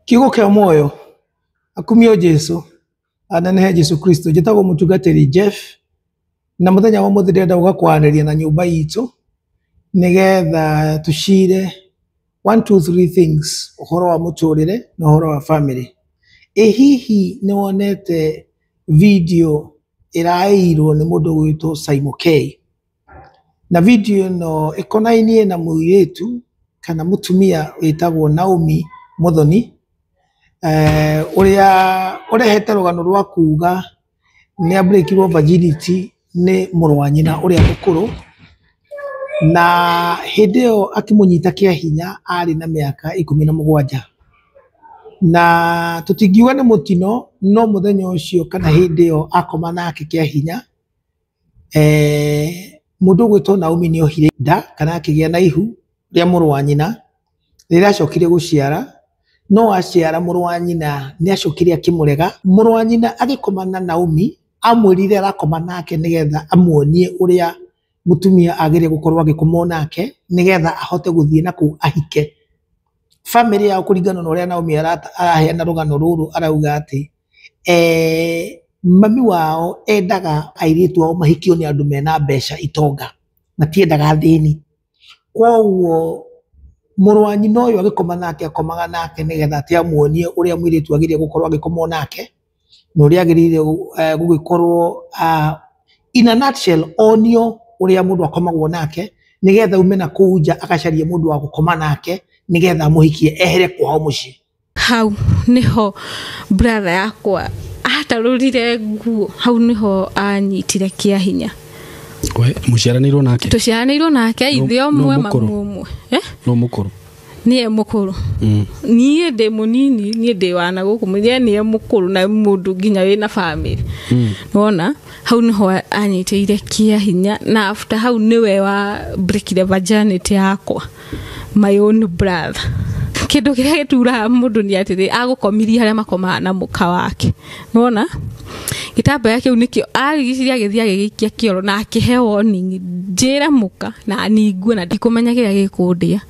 Kiugo kĩa muoyo akumio Jesu anenehe Jesu Kristo. Njĩtagwo mũtungatĩri Jeff, na mũthenya wa ũmũthĩ ndĩrenda gũka kwaranĩria na nyũmba itũ nĩgetha tũcire one two three things ũhoro wa mũtũrĩre na ũhoro wa family. Ĩ hihi nĩ wonete video ĩraĩirwo nĩ mũndũ ũgwĩtwo Simon K? Na video ĩno ĩkonainie na mũirĩtu kana mũtumia wĩtagwo Naomi Muthoni, ũrĩa ũrehete rũgano rwa kuga nĩ abreakirwo virginity nĩ mũrũ wa nyina ũrĩa mũkũrũ, na hĩndĩ ĩyo akĩmũnyita kĩa hinya arĩ na mĩaka 17. Na tũtingiuga nĩ mũtino, no mũthenya ũcio kana hĩndĩ ĩyo akoma nake kĩa hinya, mũndũ ũgwĩtwo Naomi nĩ ohire nda kana akĩgĩa na ihu rĩa mũrũ wa nyina. Rĩrĩa acokire gũciara, no aciara mũrũ wa nyina nĩ acokire akĩmũrega. Mũrũ wa nyina agĩkoma na Naomi, amwĩrire arakoma nake nĩgetha amuonie ũrĩa mũtumia agĩrĩire gũkorwo agĩkomwo nake nĩgetha ahote gũthiĩ na kũu ahike. Family yao kũringana na ũrĩa Naomi araheana rũgano rũrũ, arauga atĩ mami wao endaga airĩtu ao mahikio nĩ andũ mena mbeca itonga, matiendaga athĩni. Koguo mũrũ wa nyina ũyũ agĩkoma nake akomaga nake nĩgetha atĩ amuonie ũrĩa mũirĩtu agĩrĩire gũkorwo agĩkomwo nake na ũrĩa agĩrĩire gũgĩkorwo, in a nutshell, onio ũrĩa mũndũ akomagwo nake nĩgetha ume na kũu nja agacarie mũndũ wa gũkoma nake nĩgetha amũhikie ehere kwao mũciĩ. Hau niho brother yakwa atarũrire nguo, hau niho anyitire kĩa hinya. We mũciaranĩirwo nake? Tũciaranĩirwo nake, ithe No ũmwe, mũkũrũ? Mamu ũmwe. No mũkũrũ? Niĩ mũkũrũ. Niĩ ndĩ mũnini, niĩ ndĩ wana gũkũ, ye nĩye mũkũrũ na mũndũ nginya wĩna family. Wona hau niho anyitĩire kĩa hinya, na after hau nĩwe wa breakire virginity yakwa, my own brother. Kĩndũ kĩrĩa gĩturaga mũndũ nĩ atĩrĩ, agũkomirie harĩa makomaga na mũka wake. Nĩwona gĩtambaya kĩu nĩkĩo arigicirie, agĩthiĩ agĩgĩikia kĩoro na akĩhe warning, njĩre mũka na ningue na ndikũmenya kĩrĩa gĩkũndĩa.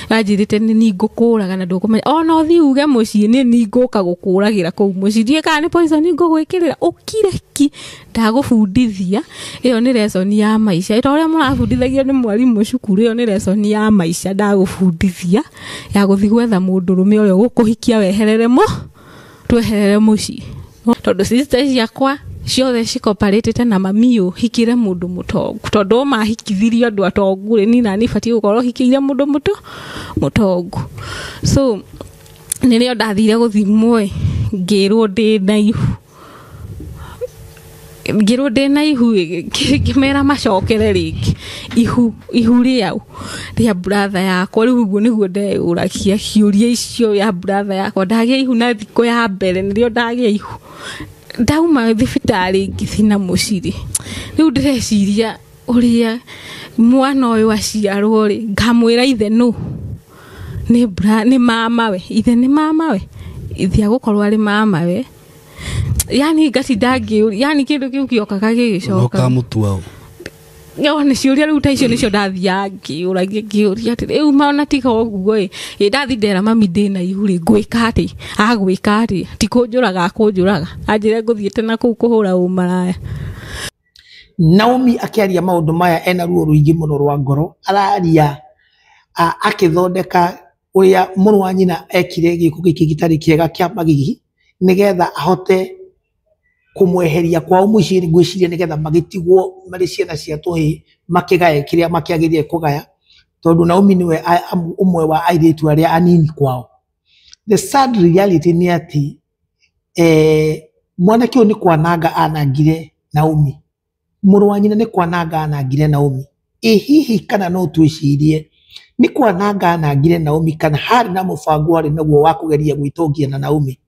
Anjĩrĩte nĩ ningũkũraga na ndũkũmenya ona ũthiĩ uge mũciĩ nĩ ningũka gũkũragĩra kũu mũciĩ, ndiũĩ kana nĩ poison ngũgwĩkĩrĩra, ũkire ki, ndagũbundithia. Ĩyo nĩ lesson ya maica, ta ũrĩa mũrabundithagio nĩ mwarimũ cukuru, ĩyo nĩ lesson ya maica ndagũbundithia, ya gũthiĩ gwetha mũndũrũme ũrĩa ũgũkũhikia weherere tweherere mũciĩ, tondũ sister ciakwa ciothe cikoparĩtĩte na mami ũ hikĩre mũndũ mũtongu, tondũ o mahikithirio andũ atongu rĩ, niĩ nani batiĩ gũkorwo hikĩire mũndũ mũtongu. So nĩrĩo ndathire gũthimwo ĩ, ngĩrwo ndĩ na ihu, ngĩrwo ndĩ na ihu ĩ, ngĩmera macokere rĩngĩ ihu rĩau rĩa brother yakwa. Rĩu ũguo nĩguo ndeyũragia ciũria icio ya brother yakwa. Ndagĩa ihu na thikũ ya mbere nĩrĩo ndagĩa ihu, ndauma thibitarĩ ngĩthiĩ na mũcirĩ. Rĩu ndĩreciria ũrĩa mwana ũyũ aciarwo rĩ, ngamwĩra ithe nũ? Nĩ mamawe, ithe nĩ mamawe, ithe agũkorwo arĩ mamawe. Yani ngatinda ngĩũria, yani kĩndũ kĩu kĩokaga gĩgĩcoka. Ũkamũtua ũ? Yo nĩ ciũria rĩu ta icio nĩcio ndathiaga ngĩũragia, ngĩũria atĩrĩ, rĩu ona tiga ũguo ĩ, ĩ ndathi ndera mami ndĩna ihu rĩ, ngwĩka atĩ agwĩka atĩ ti kũnjũraga akũnjũraga, anjĩre ngũthiĩte na kũu kũhũra ũmaraya. Naomi akĩaria maũndũ maya ena ruo rũingĩ mũno rwa ngoro, araria akĩthondeka ũrĩa mũrũ wa nyina ekire gĩko gĩkĩ gĩtarĩ kĩega kĩa magigi nĩgetha ahote kũmweheria kwao mũciĩ, ngwĩciria nĩgetha magĩtigwo marĩ ciana cia tũhĩĩ makĩgae kĩrĩa makĩagĩrĩire kũgaya, tondũ Naomi nĩwe ũmwe wa airĩtu arĩa anini kwao. The sad reality nĩ atĩ mwanake ũyũ nĩ kwananga anangire Naomi, mũrũ wa nyina nĩ kwananga anangire Naomi. Ĩ hihi kana no twĩcirie nĩ kwananga anangire Naomi, kana harĩ na mũbango arĩ naguo wa kũgeria gwĩtongia na Naomi?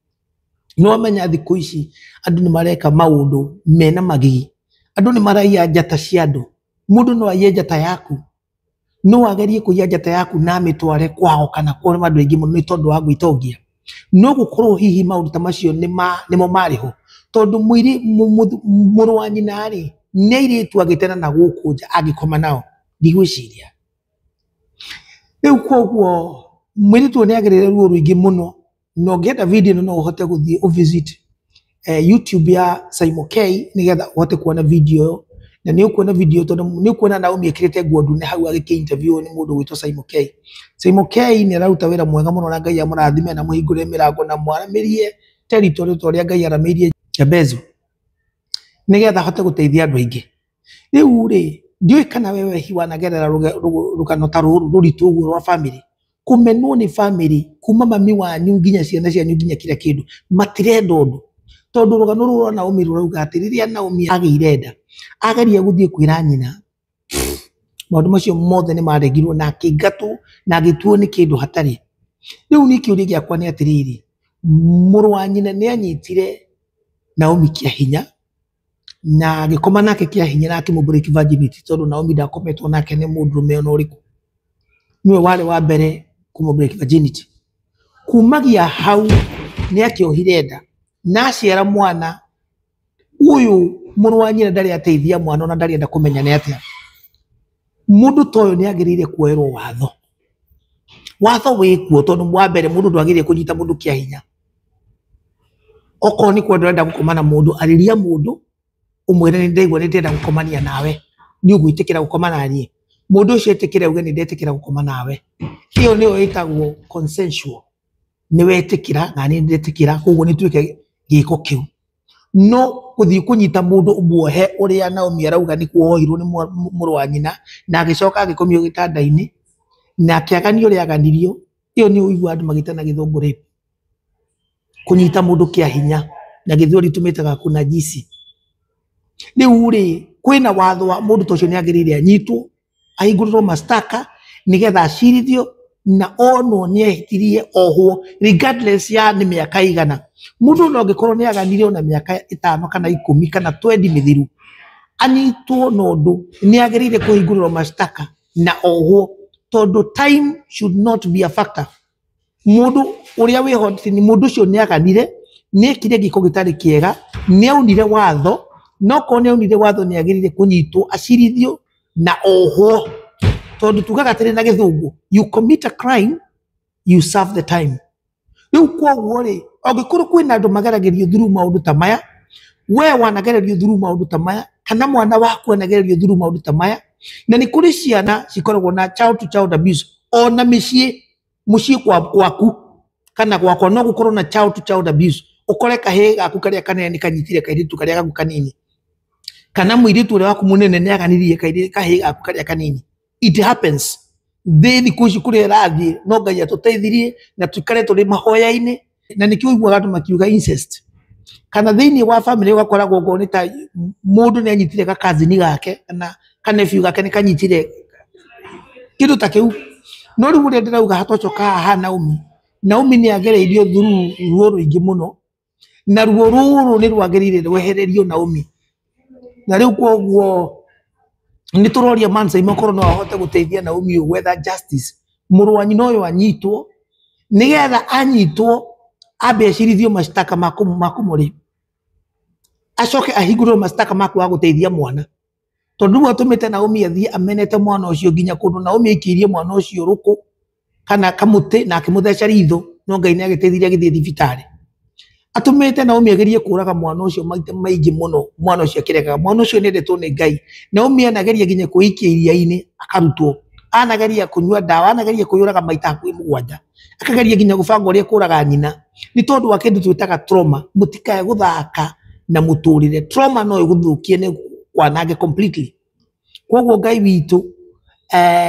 Nĩ wamenya thikũ ici andũ nĩ mareka maũndũ mena magigi, andũ nĩ maraiya njata cia andũ. Mũndũ no aiye njata yaku, no agerie kũiya njata yaku na amĩtware kwao kana kwa andũ aingĩ mũno nĩ tondũ wa gwĩtongia. No gũkorwo hihi maũndũ ta macio nĩmo marĩ ho, tondũ mũrũ wa nyina rĩ nĩ airĩtu agĩtena na gũkũ nja angĩkoma nao, ndigwĩciria. Rĩu koguo mũirĩtu ũyũ nĩ agereire ruo rũingĩ mũno Na ũngĩenda video ĩno no ũhote gũthiĩ ũvisit YouTube ya Saimo K nĩgetha ũhote kuona video ĩyo. Na nĩ ũkuona video tondũ nĩ ũkuona Naomi ekĩrĩte nguo ndune hau agĩkĩ interview nĩ mũndũ ũgwĩtwo Saimo K. Saimo K nĩ araruta wĩra mwega mũno na Ngai amũrathime na amũhingũrĩre mĩrango na mwaramĩrie territory ta ũrĩa Ngai aramĩirie Jabezu nĩgetha ahote gũteithia andũ aingĩ. Rĩu rĩ, ndiũĩ kana wewe hihi wanagerera rũgano ta rũrũ rũritũ ũguo rwa family, kũmenwo nĩ family kuma mami wanyu nginya ciana cianyu nginya kila kĩndũ, matirenda ũndũ. Tondũ rũgano rũrũ rwa Naomi rũrauga atĩ rĩrĩa Naomi agĩire nda, ageria gũthiĩ kwĩra nyina, maũndũ macio mothe nĩ maregirwo na akĩingatwo na agĩtuo nĩ kĩndũ hatarĩ. Rĩu niĩ kĩũria gĩakwa nĩ atĩrĩrĩ, mũrũ wa nyina nĩ anyitire Naomi kĩa hinya na agĩkoma nake kĩa hinya na akĩmũ break virginity tondũ Naomi ndakometwo nake nĩ mũndũrũme ona ũrĩkũ. Nĩwe warĩ wa mbere kũmũ break virginity. Kumagia hau nĩ akĩohire nda na aciara mwana ũyũ mũrũ wa nyina ndarĩ ateithia mwana ona ndarĩ enda kũmenya nĩ atĩa. Mũndũ ta ũyũ nĩ agĩrĩire kuoerwo watho. Watho wĩkuo tondũ wa mbere mũndũ ndwagĩrĩire kũnyita mũndũ kĩa hinya. Okorwo nĩ kwenda ũrenda gũkoma na mũndũ, arĩria mũndũ ũmwĩre nĩ ndaigua nĩ ndĩrenda gũkomania nawe, nĩ ũgwĩtĩkĩra gũkoma na niĩ. Mũndũ ũcio etĩkĩre auge nĩ ndetĩkĩra gũkoma nawe. Ĩyo nĩyo ĩtagwo consensual. Nĩ wetĩkĩra na niĩ nĩ ndetĩkĩra, koguo nĩ twĩke gĩko kĩu. No gũthiĩ kũnyita mũndũ ũmuohe ũrĩa Naomi arauga nĩ kuohirwo nĩ mũrũ wa nyina na agĩcoka agĩkomio gĩtanda-inĩ na akĩaganio ũrĩa aganirio, ĩyo nĩ ũigua andũ magĩtana gĩthũngũ rape. Kũnyita mũndũ kĩa hinya na gĩthweri tũmĩtaga kũnajisi. Rĩu rĩ, kwĩna watho wa mũndũ ta ũcio nĩ agĩrĩire anyitwo, ahingũrĩrwo mashtaka nĩgetha acirithio na onwo nĩ ehĩtirie ohwo regardless ya nĩ mĩaka igana. Mũndũ no angĩkorwo nĩ aganire ona mĩaka 5 kana 10 kana 20 mĩthiru, anyitwo na ũndũ nĩ agĩrĩire kũhingũrĩrwo mashtaka na ohwo tondũ time should not be a factor. Mũndũ ũrĩa wĩho nĩ mũndũ ũcio nĩ aganire, nĩ ekire gĩko gĩtarĩ kĩega, nĩ aunire watho, no korwo nĩ aunire watho nĩ agĩrĩire kũnyitwo acirithio na ohwo. Tondũ tugaga atĩrĩ na gĩthũngũ, you commit a crime, you serve the time. Rĩu koguo rĩ, angĩkorwo kwĩna andũ mageragĩrio through maũndũ ta maya, we wanagererio through maũndũ ta maya, kana mwana waku anagererio through maũndũ ta maya, na nĩ kũrĩ ciana cikoragwo na child to child abuse, ona mĩciĩ, mũciĩ gwaku kana gwakwa no gũkorwo na child to child abuse, ũkore kahĩĩ gaku karĩa kanene nĩ kanyitire kairĩtu karĩa gaku kanini, kana mũirĩtu ũrĩa waku mũnene nĩ aganirie kahĩĩ gaku karĩa kanini. It happens. Thĩ thikũ ici kũrĩa ĩrathiĩ no Ngai atũteithirie na tũikare tũrĩ mahoya-inĩ, na nĩkĩo ũiguaga andũ makiuga incest. Kana thĩinĩ wa family ũgakoragwo okorwo nĩ ta mũndũ nĩ anyitire gakazini gake kana kanephew gake nĩ kanyitire kĩndũ ta kĩu. No rĩu ũrĩa ndĩrauga hatwacoka haha Naomi, Naomi nĩ agereirio through ruo rũingĩ mũno, na ruo rũrũ nĩ rwagĩrĩire rwehererio Naomi. Na rĩu koguo nĩ tũroria Man Saimo okorwo no ahote gũteithia Naomi ũyũ gwetha justice, mũrũ wa nyina ũyũ anyitwo, nĩgetha anyitwo ambe acirithio mashtaka ma kũmũrĩ, acoke ahingũrĩrwo mashtaka ma kwaga gũteithia mwana. Tondũ rĩu atũmĩte Naomi athiĩ amenete mwana ũcio nginya kũndũ Naomi aikĩirie mwana ũcio rũkũ kana kamũtĩ na akĩmũtheca ritho, no Ngai nĩ agĩteithirie agĩthiĩ thibitarĩ. Atũmĩte Naomi agerie kũraga mwana ũcio maita maingĩ mũno, mwana ũcio akĩregaga. Mwana ũcio nĩ endetwo nĩ Ngai. Naomi anageria nginya kwĩikia iria-inĩ akarutwo, anageria kũnyua ndawa, anageria kwĩyũraga maita hakuhĩ 7, akageria nginya gũbanga ũrĩa kũraga nyina, nĩ tondũ wa kĩndũ twĩtaga trauma. Mũtikae gũthaka na mũtũrĩre, trauma no ĩgũthũkie nĩ kwanange completely. Koguo Ngai witũ,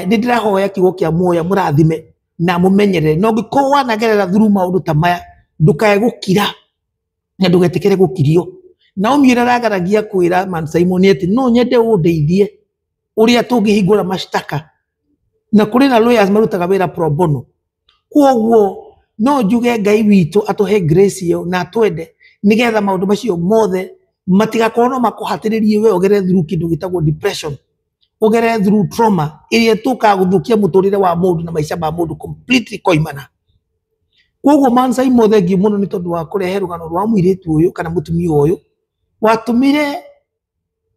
nĩ ndĩrahoya kiugo kĩa muoyo mũrathime na mũmenyerere, na ũngĩkorwo wanagerera through maũndũ ta maya, ndũkae gũkira na ndũgetĩkĩre gũkirio. Naomi ũrĩa arageragia kwĩra Man Saimo nĩ atĩ no nyende ũndeithie ũrĩa tũngĩhingũra mashtaka, na kũrĩ na lawyers marutaga wĩra pro bono. Koguo no njuge Ngai witũ atũhe grace ĩyo na atwende, nĩgetha maũndũ macio mothe matigakorwo no makũhatĩrĩrie we ũgerere through kĩndũ gĩtagwo depression, ũgerere through trauma ĩrĩa ĩtũkaga gũthũkia mũtũrĩre wa mũndũ na maica ma mũndũ completely koimana. Koguo Man Saimo thengiũ mũno nĩ tondũ wa kũrehe rũgano rwa mũirĩtu ũyũ kana mũtumia ũyũ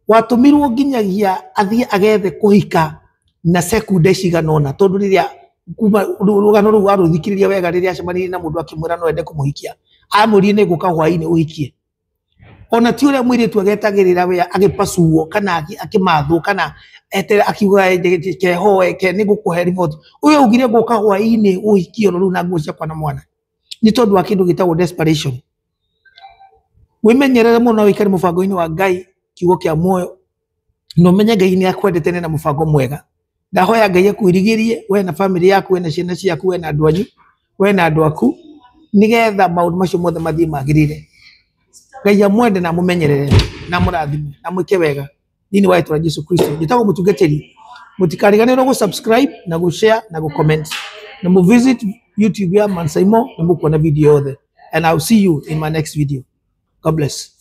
watũmirwo nginyagia athiĩ agethe kũhika na sekunde cigana ũna, tondũ rĩrĩa Kuma rũgano rũu arũthikĩrĩria wega rĩrĩa acemanirie na mũndũ akĩmwĩra no ende kũmũhikia, amwĩrire nĩ ngũka hwaĩ-inĩ ũhikie. Ona ti ũrĩa mũirĩtu agetagĩrĩra we agĩpacuo kana akĩmathwo kana eterera akiuga kehoe ke nĩ ngũkũhe riboti. Ũyũ augire ngũka hwaĩ-inĩ ũhikie oro rĩu na nguo ciakwa na mwana, nĩ tondũ wa kĩndũ gĩtagwo desperation. Wĩmenyerere mũno wĩikare mũbango-inĩ wa Ngai, kiugo kĩa muoyo, na ũmenye Ngai nĩ akwendete na mũbango mwega. Ndahoya Ngai akwĩrigĩrie we na famĩlĩ yaku, we na ciana ciaku, we na andũ anyu, we na andũ aku, nĩgetha maũndũ macio mothe mathiĩ magĩrĩre. Ngai amwende na amũmenyerere na amũrathime na amwĩke wega thĩinĩ wa rĩtwa rĩa Jesu Kristo. Njĩtagwo mũtungatĩri, mũtikariganĩrwo gũ subscribe na gũ share na gũ comment na mũ visit YouTube ya Mansaimo na mũkuona video yothe, and I'll see you in my next video. God bless.